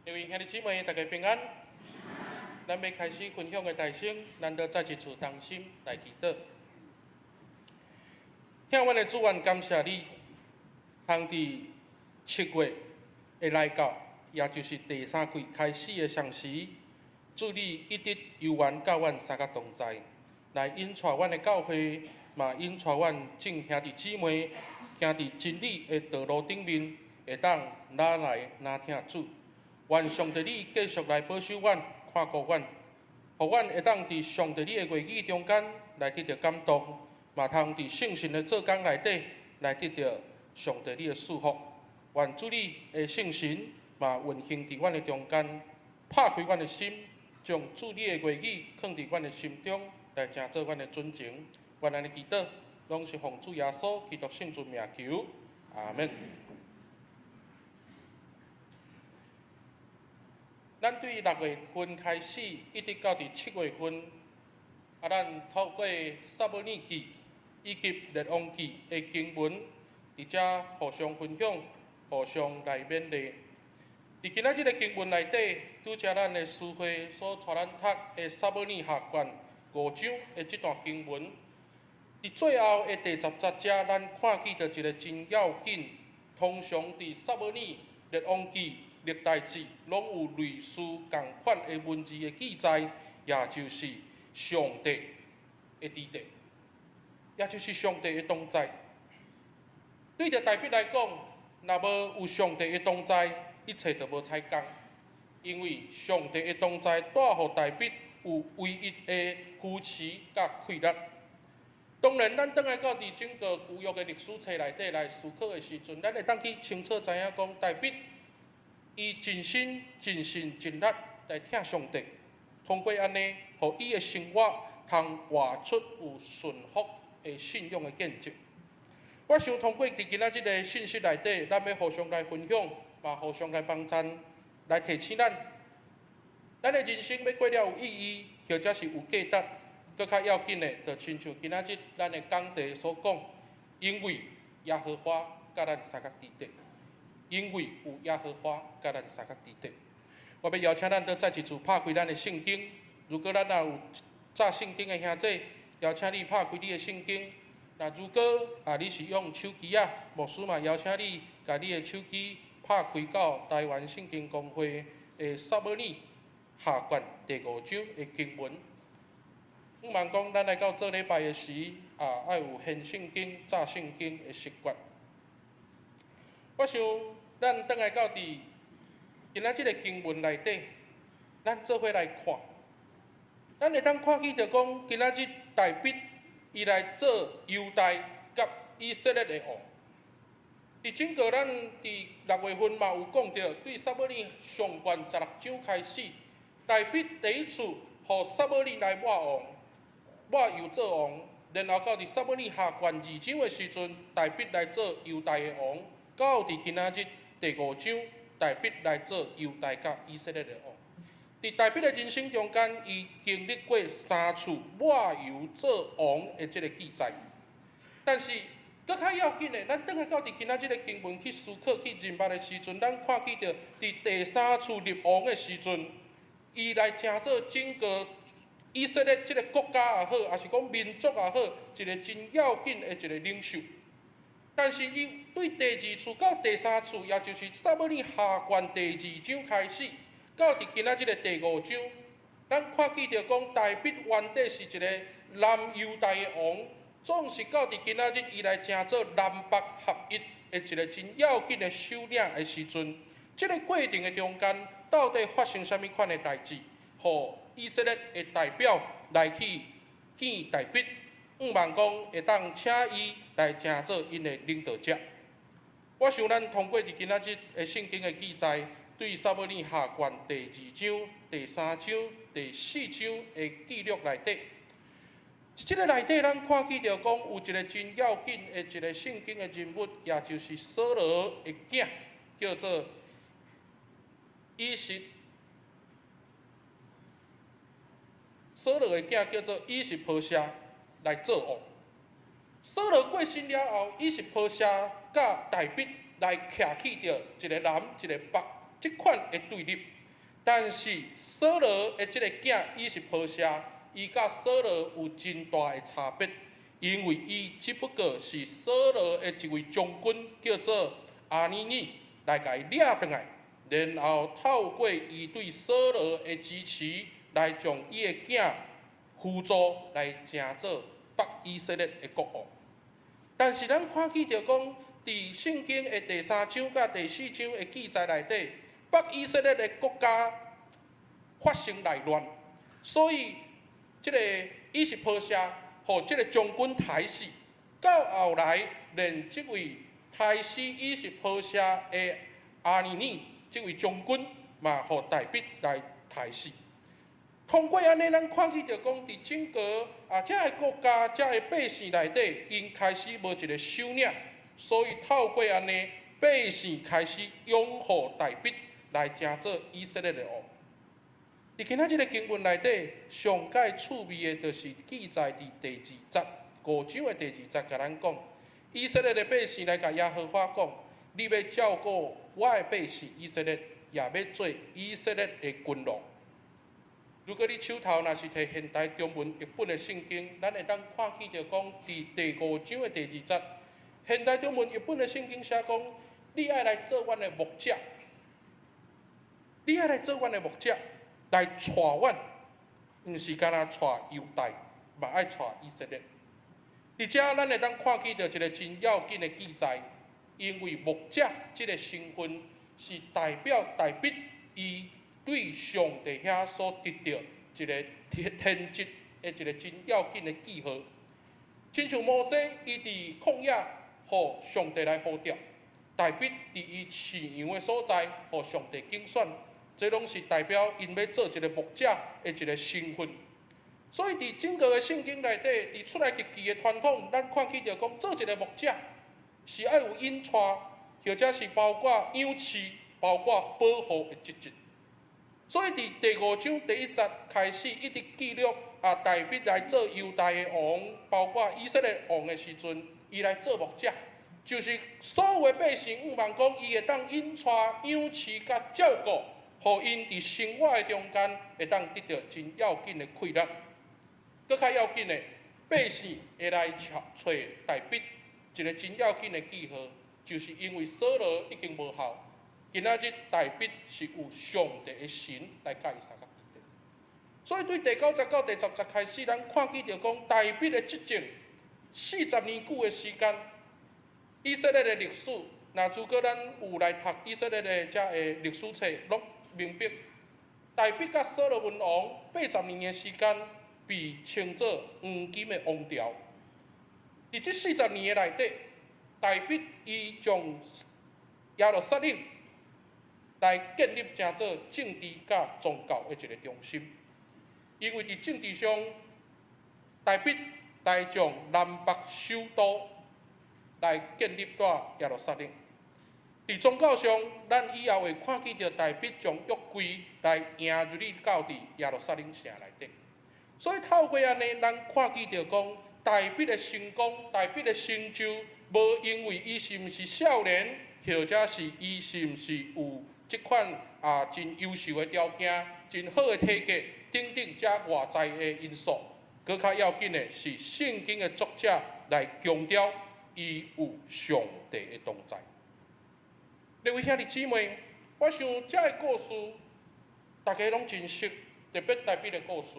各位兄弟姊妹，大家平安。咱欲開始分享的代先，咱都再一次同心來祈禱。疼阮的主，阮感謝你，通佇7月會來到，也就是第三季開始的相時，主你一直猶原佮阮相佮同在，來引帶阮的教會，嘛引帶阮眾兄弟姊妹，行佇真理的道路頂面，會當愈來愈疼主。願上帝你繼續來保守阮、看顧阮，予阮會當佇上帝你的話語中間來得著感動，嘛通佇聖神的做工內底來得著上帝你的祝福。願主你的聖神嘛運行佇阮的中間，拍開阮的心，將主你的話語囥佇阮的心中，來成做阮的準繩。阮按呢祈禱，攏是奉主耶穌基督聖尊名求，阿門。咱對6月份開始，一直到佇7月份，啊，咱透過撒母耳記以及列王記的經文，佇遮互相分享，互相來勉勵。佇今仔日的經文內底，拄才咱的司會所帶咱讀的撒母耳下卷五章的這段經文，佇最後的第十節，咱看見著一個真要緊，通常佇撒母耳、列王記、歷代志攏有類似仝款的文字的記載，也就是上帝的佇咧，也就是上帝的同在。對著大衛來講，若無有上帝的同在，一切就無彩工。因為上帝的同在帶予大衛有唯一的扶持佮氣力。當然，咱轉來到佇整個舊約的歷史冊內底來思考的時陣，咱會當去清楚知影講，大衛伊盡心、盡性、盡力來疼上帝，通過按呢，予伊的生活通活出有順服的信仰的見證。我想通過佇今仔這个信息內底，咱欲互相來分享，嘛互相來幫贊，來提醒咱，咱的人生欲過了有意義，或者是有價值，閣較要緊的，就親像今仔日咱的講題所講，因為耶和華佮咱相佮佇咧。因為有耶和華佮咱相佮佇咧。我欲邀請咱都再一次拍開咱的聖經。如果咱若有紮聖經的兄弟，邀請你拍開你的聖經。若如果啊你是用手機仔，牧師嘛邀請你，共你的手機拍開到台灣聖經公會的撒母耳下卷第五章的經文。向望講，咱來到做禮拜的時，啊，愛有掀聖經、紮聖經的習慣。我想，咱轉來到佇今仔這个經文內底，咱做伙來看，咱會當看見著講，今仔日大衛伊來做猶大佮以色列的王。佇整個咱佇6月份嘛有講著，對撒母耳上卷16章開始，大衛第一次予撒母耳來抹王，抹油做王，然後到佇撒母耳下卷二章的時陣，大衛來做猶大的王。到佇今仔日第五章，大衛來做猶大佮以色列的王。佇大衛的人生中間，伊經歷過三次抹油做王的這个記載。但是，閣較要緊的，咱轉來到佇今仔這个經文去思考、去認捌的時陣，咱看見著佇第三次立王的時陣，伊來成做整個以色列這个國家也好，抑是講民族也好，一个真要緊的一个領袖。但是伊對第二次到第三次，也就是撒母耳下卷第二章開始，到佇今仔這个第五章，咱看見著講大衛原底是一个南猶大的王，總是到佇今仔日伊來成做南北合一的一个真要緊的首領的時陣，這个過程的中間，到底發生啥物款的代誌，予以色列的代表來去見大衛？向望講會當請伊來成做𪜶的領導者。我想咱通過佇今仔日的聖經的記載，對撒母耳下卷第二章、第三章、第四章的記錄內底，這个內底咱看見著講有一个真要緊的一个聖經的人物，也就是掃羅的囝，叫做以實。掃羅的囝叫做以實波設。來做王。掃羅過身了後，以實波設佮大衛來徛起著一个南一个北，這款的對立。但是掃羅的這个囝伊是波設，伊佮掃羅有真大的差別，因為伊只不過是掃羅的一位將軍，叫做亞尼耳，來共伊掠轉來，然後透過伊對掃羅的支持，來將伊的囝輔助來成做北以色列的國王。但是咱看見著講，佇聖經的第三章佮第四章的記載內底，北以色列的國家發生內亂，所以這个伊是波設，予這个將軍刣死。到後來，連這位刣死伊是波設的亞尼耳這位將軍，嘛予大衛來刣死。通過按呢，咱看見著講，佇整個啊，這个國家、這个百姓內底，𪜶開始無一个首領，所以透過按呢，百姓開始擁護大衛來成做以色列的王。佇今仔這个經文內底，上蓋趣味的，就是記載佇第二節，五章的第二節，共咱講，以色列的百姓來共耶和華講：你欲照顧我的百姓以色列，也欲做以色列的君王。如果你手頭若是提現代中文譯本的聖經，咱會當看見著講，佇第五章的第二節，現代中文譯本的聖經寫講：你愛來做阮的牧者，你愛來做阮的牧者，來帶阮，毋是干焦帶猶大，嘛愛帶以色列。佇遮咱會當看見著一个真要緊的記載，因為牧者這个身份是代表大衛伊對上帝遐所得著一个天職的一个真要緊的記號。親像摩西，伊佇曠野，予上帝來呼召；大衛佇伊飼羊的所在，予上帝揀選。這攏是代表𪜶欲做一个牧者的一个身份。所以佇整個的聖經內底，佇出埃及記的傳統，咱看見著講，做一个牧者是愛有引帶，或者是包括養飼、包括保護的職責。所以佇第五章第一節開始，一直記錄啊，大衛來做猶大的王，包括以色列王的時陣，伊來做牧者，就是所有的百姓向望講，伊會當引帶、養飼佮照顧，予𪜶佇生活的中間會當得著真要緊的快樂。閣較要緊的，百姓會來尋找大衛，一个真要緊的記號，就是因為掃羅已經無效。今仔日大衛是有上帝的神來佮伊相共佇。所以對第九節到第十節開始，咱看見著講大衛的執政四十年久的時間，以色列的歷史，若如果咱有來讀以色列的這个歷史冊，攏明白，大衛佮所羅門王八十年的時間，被稱做黃金的王朝。佇這四十年的內底，大衛伊將耶路撒冷來建立成做政治佮宗教的一个中心。因為佇政治上，大衛來將南北首都來建立佇耶路撒冷。佇宗教上，咱以後會看見著大衛將約櫃來迎入去到佇耶路撒冷城內底。所以透過按呢，咱看見著講，大衛的成功、大衛的成就，無因為伊是毋是少年，或者是伊是毋是有這款啊真優秀的條件、真好的體格等等這外在的因素，閣較要緊的是聖經的作者來強調，伊有上帝的同在。各位兄弟姊妹，我想這个故事大家攏真熟，特別大衛的故事。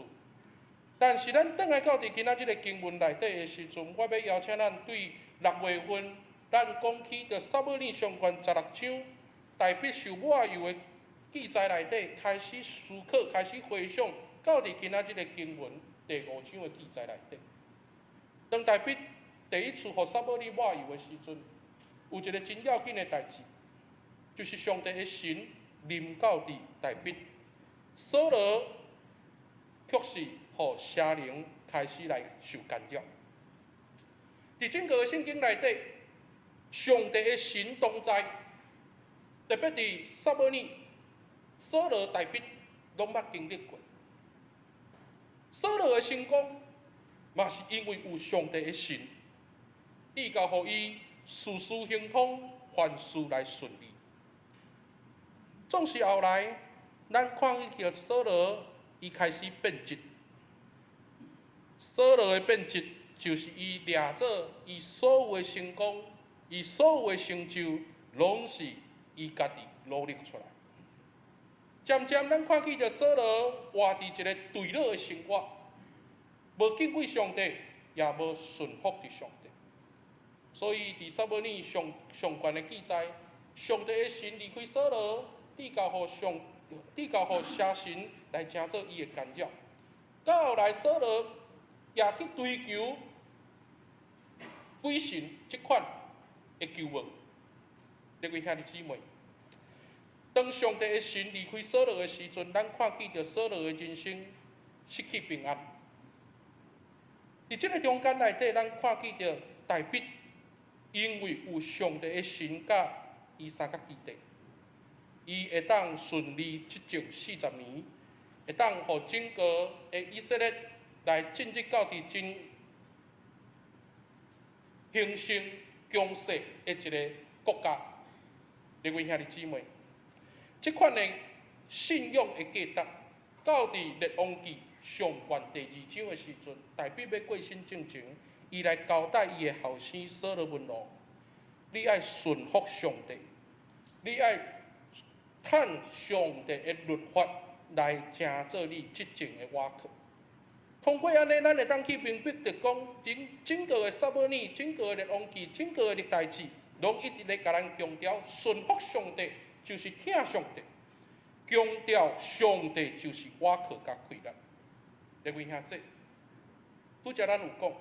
但是咱轉來到佇今仔這个經文內底的時陣，我欲邀請咱對六月份，咱講起著撒母耳上卷十六章，大衛受抹油的記載內底，開始思考，開始回想，到佇今仔這个經文第五章的記載內底。當大衛第一次予撒母耳抹油的時陣，有一个真要緊的代誌，就是上帝的神臨到佇大衛，掃羅卻是予邪靈開始來受干擾。佇整個聖經內底，上帝的神同在，特別佇撒母耳、掃羅、大衛攏捌經歷過。掃羅的成功，嘛是因為有上帝的神，以及予伊事事亨通，凡事來順利。總是後來，咱看見著掃羅，伊開始變質。掃羅的變質，就是伊掠做伊所有的成功，伊所有的成就，攏是伊家己努力出來。漸漸，咱看見著掃羅活佇一個墜落的生活，無敬畏上帝，也無順服佇上帝。所以，佇撒母耳上上卷的記載，上帝的神離開掃羅，賜交予上，賜交予邪神來成做伊的干擾。到後來，掃羅也去追求鬼神這款的求問。各位兄弟姊妹，當上帝的神離開掃羅的時陣，咱看見著掃羅的人生失去平安。佇這个中間內底，咱看見著大衛，因為有上帝的神佮伊相佮基地，伊會當順利執政40年，會當予整個的以色列來進入到佇真興盛強勢的一个國家。各位兄弟姊妹，這款的信仰的價值，到佇列王紀上卷第二章的時陣，大衛欲過身進前，伊來交代伊的後生所羅門王：你愛順服上帝，你愛趁上帝的律法來成做你執政的倚靠。通過按呢，咱會當去明白著講，整整個的撒母耳、整個的列王紀、整個的歷代志，攏一直咧共咱強調，順服上帝就是疼上帝，強調上帝就是倚靠佮氣力。各位兄弟，拄才咱有講，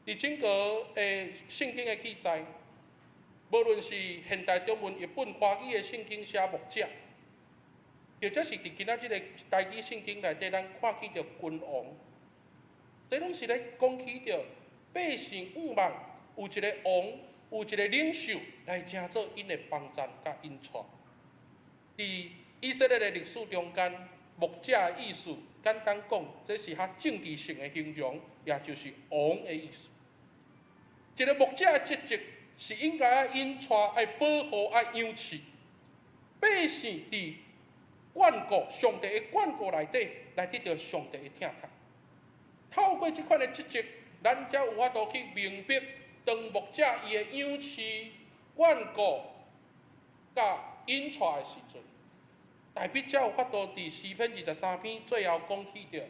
佇整個的聖經的記載，無論是現代中文譯本華語的聖經寫牧者，或者是佇今仔這个台語聖經內底，咱看見著君王，這攏是咧講起著百姓向望有一个王，有一个領袖來成做𪜶的幫贊佮引帶。佇以色列的歷史中間，牧者的意思，簡單講，這是較政治性的形容，也就是王的意思。一个牧者的職責是應該愛引帶、愛保護、愛養飼百姓佇眷顧上帝的眷顧內底，來得著上帝的疼痛。透過這款的職責，咱才有法度去明白，當牧者伊的養飼、眷顧、佮引帶的時陣，大衛才有法度佇詩篇23篇最後講起著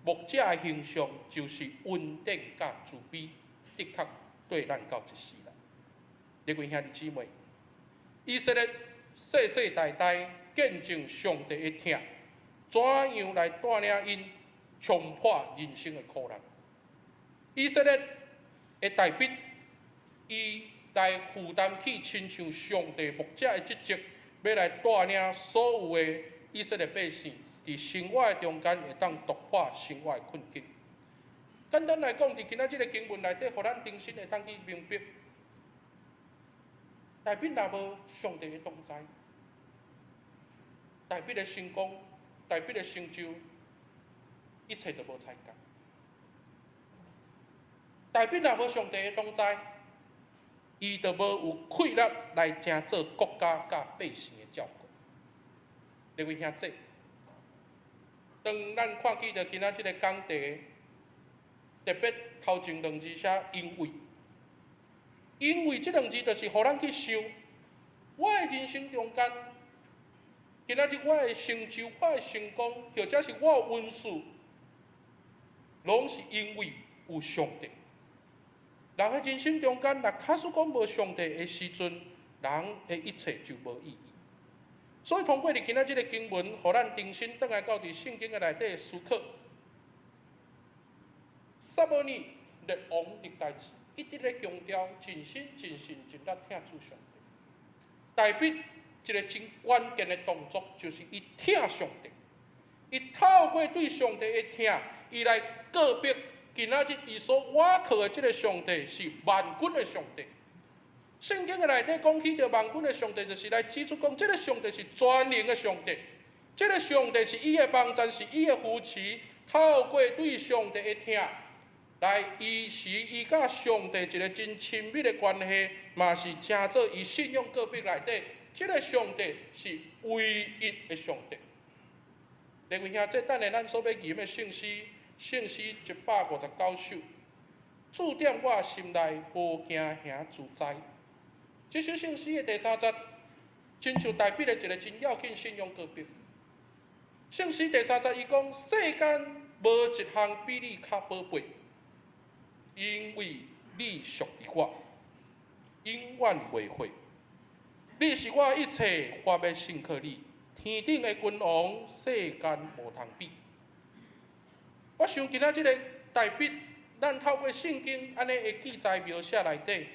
牧者的形象，就是恩典佮慈悲，的確綴咱到這世人。各位兄弟姊妹，以色列世世代代見證上帝的疼，怎樣來帶領𪜶衝破人生的苦難？以色列的大衛，伊來負擔起親像上帝牧者的職責，欲來帶領所有的以色列百姓，佇生活的中間會當突破生活的困境。簡單來講，佇今仔這个經文內底，予咱重新會當去明白，大衛若無上帝的同在，大衛的成功、大衛的成就，一切都無彩工。大衛若無上帝的同在，伊就無有氣力來成做國家佮百姓的照顧。各位兄弟，當咱看見著今仔這个講題，特別頭前兩字寫因為，因為這兩字就是予咱去想，我的人生中間，今仔日我的成就、我的成功，或者是我的恩賜，攏是因為有上帝。人的人生中間，若假使講無上帝的時陣，人的一切就無意義。所以通過佇今仔這个經文，予咱重新轉來到佇聖經的內底思考。撒母耳列王歷代志一直咧強調盡心盡性盡力疼主上帝。大衛一个真關鍵的動作，就是伊疼上帝。伊透過對上帝的疼，伊來告白今仔日伊所倚靠的這个上帝是萬軍的上帝。聖經的內底講起著萬軍的上帝，就是來指出講，這个上帝是全能的上帝，這个上帝是伊的幫贊，是伊的扶持。透過對上帝的疼，來維持伊佮上帝一个真親密的關係，嘛是成做伊信仰告白內底這个上帝是唯一的上帝。各位兄弟，等下咱所欲吟的聖詩，聖詩159首，駐踮我心內，無驚行自在。這首聖詩的第三節，親像大衛的一个真要緊信仰告白。聖詩第三節，伊講：世間無一項比你較寶貝，因為你屬於我，永遠袂悔。你是我一切，我欲信靠你。天頂的君王，世間無通比。我想今仔這个大衛，咱透過聖經按呢的記載描寫內底，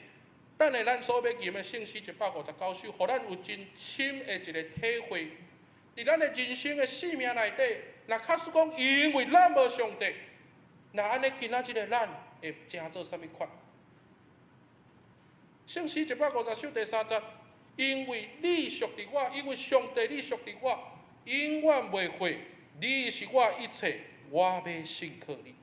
等下咱所欲吟的聖詩159首，予咱有真深的一个體會。佇咱的人生的生命內底，若假使講因為咱無上帝，那按呢今仔這个咱會成做啥物款？聖詩一百五十首第三節，因為你屬佇我，因為上帝你屬佇我，永遠袂悔。你是我一切，我欲信靠你。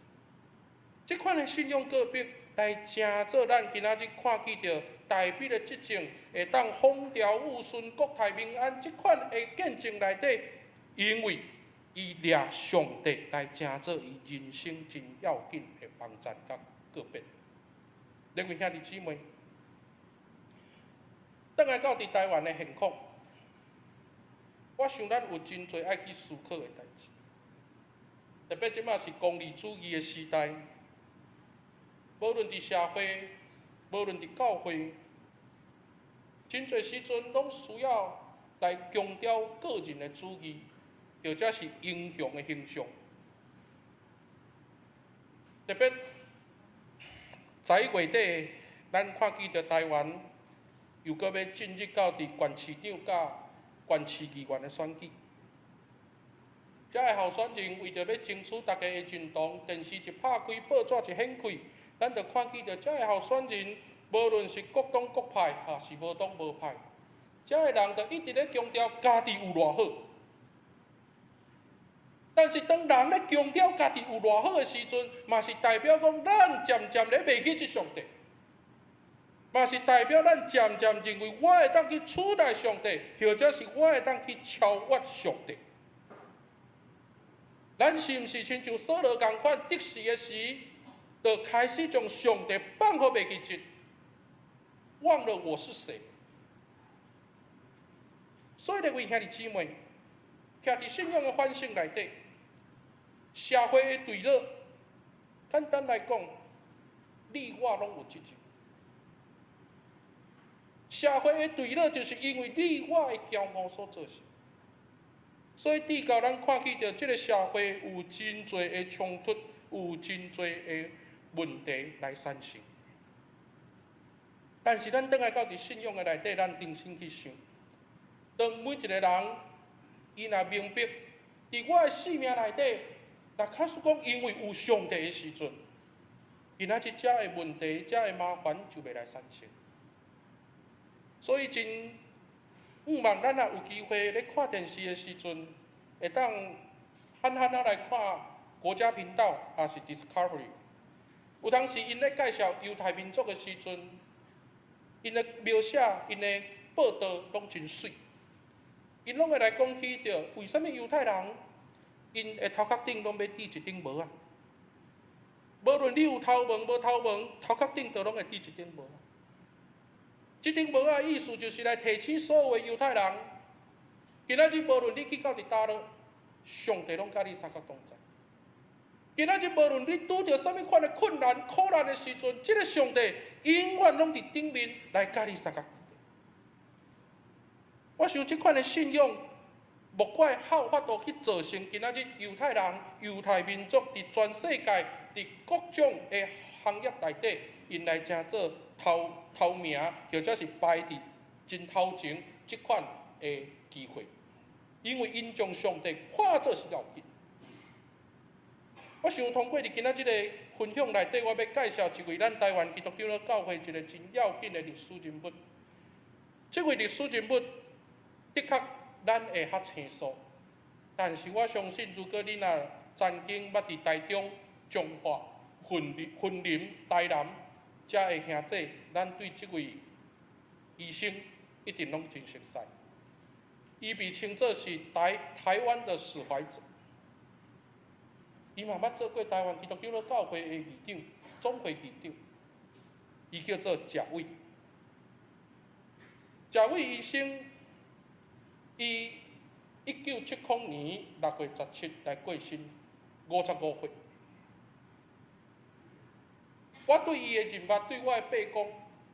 這款的信仰告白，來成做咱今仔日看見著大衛的執政，會當風調雨順、國泰民安，這款的見證內底，因為伊掠上帝來成做伊人生真要緊的幫贊佮告別。各位兄弟姊妹，轉來到佇台灣的現況，我想咱有真濟愛去思考的代誌。特別這馬是功利主義的時代，無論佇社會，無論佇教會，真濟時陣攏需要來強調個人的主義，或者是英雄的形象。特別11月底，咱看見著台灣又閣欲進入到佇縣市長佮縣市議員的選舉。遮的候選人為著欲爭取大家的認同，電視一拍開，報紙一掀開，咱就看見著遮的候選人，無論是各黨各派，抑是無黨無派，遮的人就一直咧強調家己有偌好。但是當人咧強調家己有偌好的時陣，嘛是代表講咱漸漸咧袂記這上帝，嘛是代表咱漸漸認為我會當去取代上帝，或者是我會當去超越上帝。咱是毋是親像掃羅仝款得勢的時，就開始將上帝放予袂記得，忘了我是誰？所以，各位兄弟姊妹，徛佇信仰的反省內底，社會的墜落，簡單來講，你我攏有責任。社會的墜落，就是因為你我的驕傲所造成。所以，直到咱看見著這个社會有真濟的衝突，有真濟的問題來產生。但是，咱轉來到佇信仰的內底，咱重新去想，當每一个人伊若明白，佇我的生命內底，若假使講因為有上帝的時陣，今仔日遮的問題、遮的麻煩就袂來產生。所以真向望咱若有機會咧看電視的時陣，會當憨憨仔來看國家頻道，抑是 Discovery。有當時𪜶咧介紹猶太民族的時陣，𪜶的描寫、𪜶的報道攏真媠。𪜶攏會來講起著，為啥物猶太人𪜶的頭殼頂攏欲戴一頂帽仔？無論你有頭毛無頭毛，頭殼頂都攏會戴一頂帽仔。這頂帽仔的意思就是來提醒所有的猶太人，今仔日無論你去到佇佗落，上帝攏佮你相佮同在。今仔日無論你拄著啥物款的困難、苦難的時陣，這个上帝永遠攏佇頂面來佮你相佮。我想這款的信仰，莫怪有法度去造成今仔日猶太人、猶太民族佇全世界、佇各種的行業內底，𪜶來成做頭頭名，或者是排佇真頭前這款的機會，因為𪜶將上帝看做是要緊。我想通過佇今仔這个分享內底，我欲介紹一位咱台灣基督長老教會一个真要緊的歷史人物。這位歷史人物的確咱會較生疏，但是我相信，如果你若曾經捌佇台中、彰化、雲林、雲林、台南遮的兄弟，咱對這位醫生一定攏真熟悉。伊被稱作是台灣的史懷哲。伊嘛捌做過台灣基督長老教會的議長、總會議長。伊叫做賈偉。賈偉醫生，伊1970年6月17來過身，55歲。我對伊的認捌，對我的伯公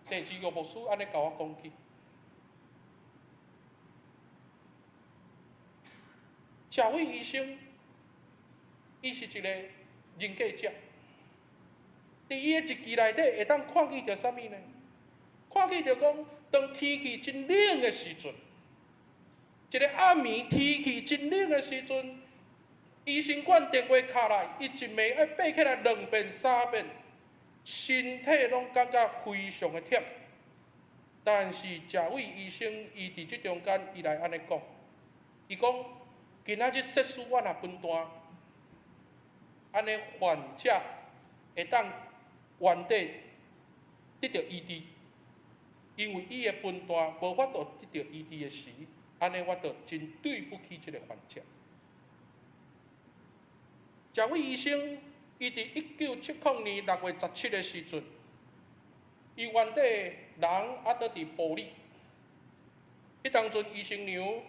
鄭志玉牧師按呢共我講起。賈偉醫生，伊是一個人格者。佇伊的日記內底，會當看見著啥物呢？看見著講，當天氣真冷的時陣，一个暗暝天氣真冷的時陣，醫生館電話敲來，伊一暝愛爬起來兩遍三遍，身體攏感覺非常的忝。但是賈偉醫生，伊佇這中間，伊來按呢講，伊講今仔日設使我若分段，按呢患者會當原地得著醫治，因為伊的分段無法度得著醫治的時，按呢我就真對不起這个患者。賈偉醫生，伊佇1970年6月17的時陣，伊原底人猶閣佇埔里，彼當陣醫生娘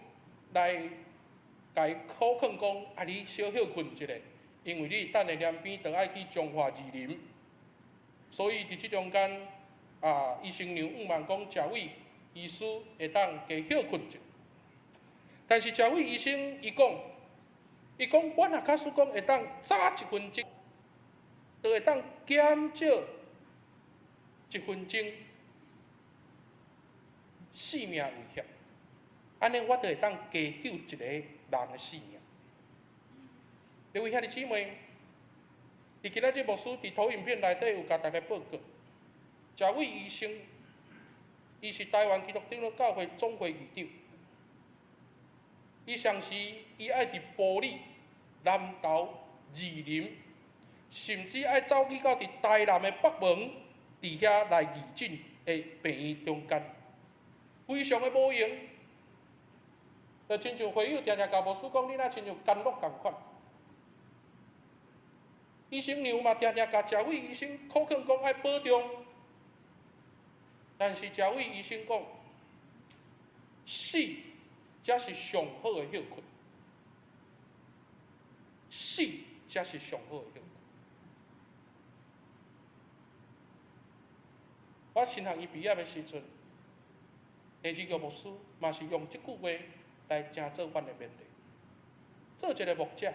來共伊苦勸講：啊，你小歇睏一下，因為你等下兩邊就愛去彰化士林，所以佇這中間，啊，醫生娘向望講，賈偉醫師會當加歇睏一下。但是賈偉醫生伊講，伊講我若假使講會當早一分鐘，就會當減少一分鐘性命危險，按呢我就會當加救一個人的性命。各位兄弟姊妹，佇今仔日牧師佇投影片內底有共大家報告，賈偉醫生，伊是台灣基督長老教會總會議長。伊上時伊愛佇埔里、南投、士林，甚至愛走去到佇台南的北門，佇遐來義診的病院中間，非常的無閒。就親像會友定定共牧師講，你若親像甘露仝款。醫生娘嘛定定共賈偉醫生苦勸講愛保重，但是賈偉醫生講，死才是上好的歇睏，死才是上好的歇睏。我神學院畢業的時陣，鄭志強牧師嘛是用這句話來成做阮的勉勵。做一个牧者，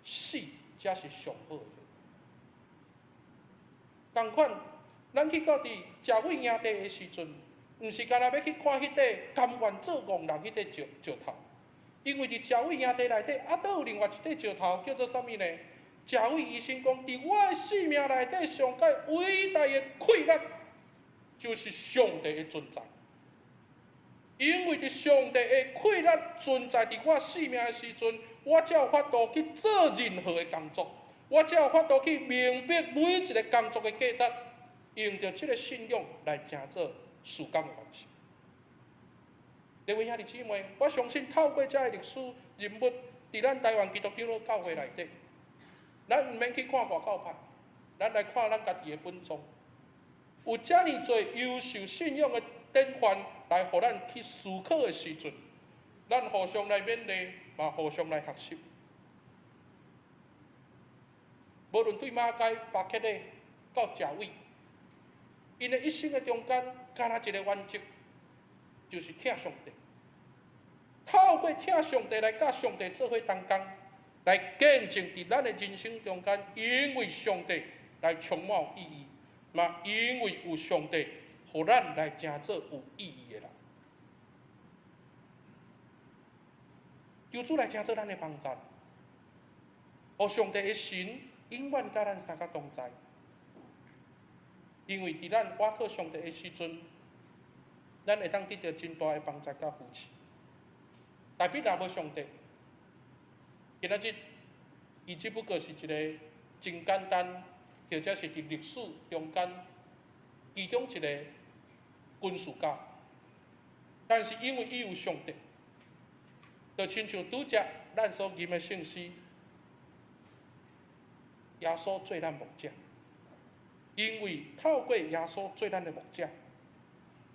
死才是上好的歇睏。仝款，咱去到佇賈偉營地的時陣，毋是干焦欲去看彼塊甘願做戇人彼塊石頭，因為佇賈偉營地內底，猶閣有另外一塊石頭，叫做啥物呢？賈偉醫生講，佇我的生命內底上蓋偉大的氣力，就是上帝的存在。因為佇上帝的氣力存在佇我生命的時陣，我才有法度去做任何的工作，我才有法度去明白每一个工作的價值，用著這个信仰來成做事工的完成。各位兄弟姊妹，我相信透過這个歷史人物，佇咱台灣基督長老教會內底，咱毋免去看外教派，咱來看咱家己的本宗，有遮爾濟優秀信仰的典範來予咱去思考的時陣，咱互相來勉勵，嘛互相來學習。無論對馬偕、巴克禮到賈偉，𪜶的一生的中間，干焦一个原則，就是疼上帝。透過疼上帝來佮上帝做伙同工，來見證佇咱的人生中間，因為上帝來充滿意義，嘛因為有上帝，予咱來成做有意義的人。求主來成做咱的幫助，予上帝的神永遠佮咱相佮同在。因為佇咱倚靠上帝的時陣，咱會當得著真大的幫助佮扶持。大衛若無上帝，今仔日伊只不過是一个真簡單，或者是佇歷史中間其中一个軍事家。但是因為伊有上帝，就親像拄才咱所吟的聖詩，耶穌做咱牧者，因為透過耶穌做咱的牧者，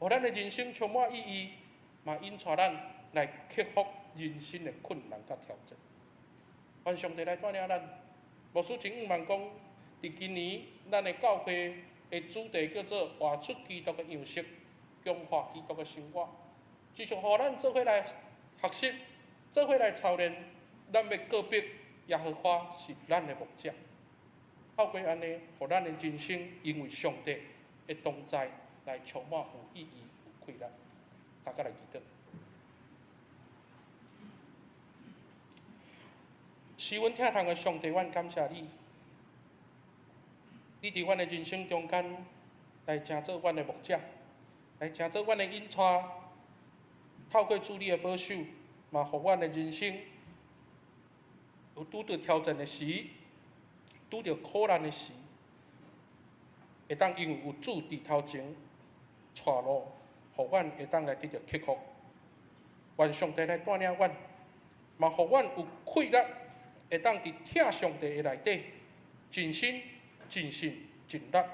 予咱的人生充滿意義，嘛引帶咱來克服人生的困難佮挑戰。願上帝來帶領咱。牧師真向望講，佇今年咱的教會的主題叫做活出基督的樣式，強化基督的生活，就是予咱做伙來學習，做伙來操練，咱欲告別耶和華是咱的牧者。透過按呢，予咱的人生因為上帝的同在來充滿有意義、有氣力。三個來祈禱。是阮疼痛的上帝，阮感謝你。你佇阮的人生中間來成做阮的牧者，來成做阮的引帶。透過主你的保守，嘛，予阮的人生有拄著挑戰的時，拄著苦難的時，會當因為有主佇頭前帶路，予阮會當來得著克服。願上帝來帶領阮，嘛，予阮有氣力，會當佇疼上帝的內底，盡心、盡性、盡力，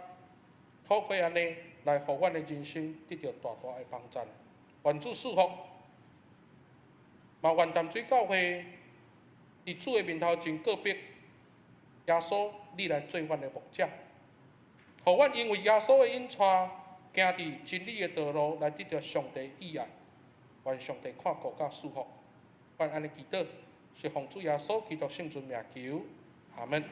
透過按呢來予阮的人生得著大大的幫助。願主賜福，嘛願淡水教會佇主的面頭前告白，耶穌，你來做阮的牧者，予阮因為耶穌的引帶，行佇真理的道路來得著上帝意愛。願上帝看顧佮賜福，阮按呢祈禱，是奉主耶穌基督聖尊名求，阿門。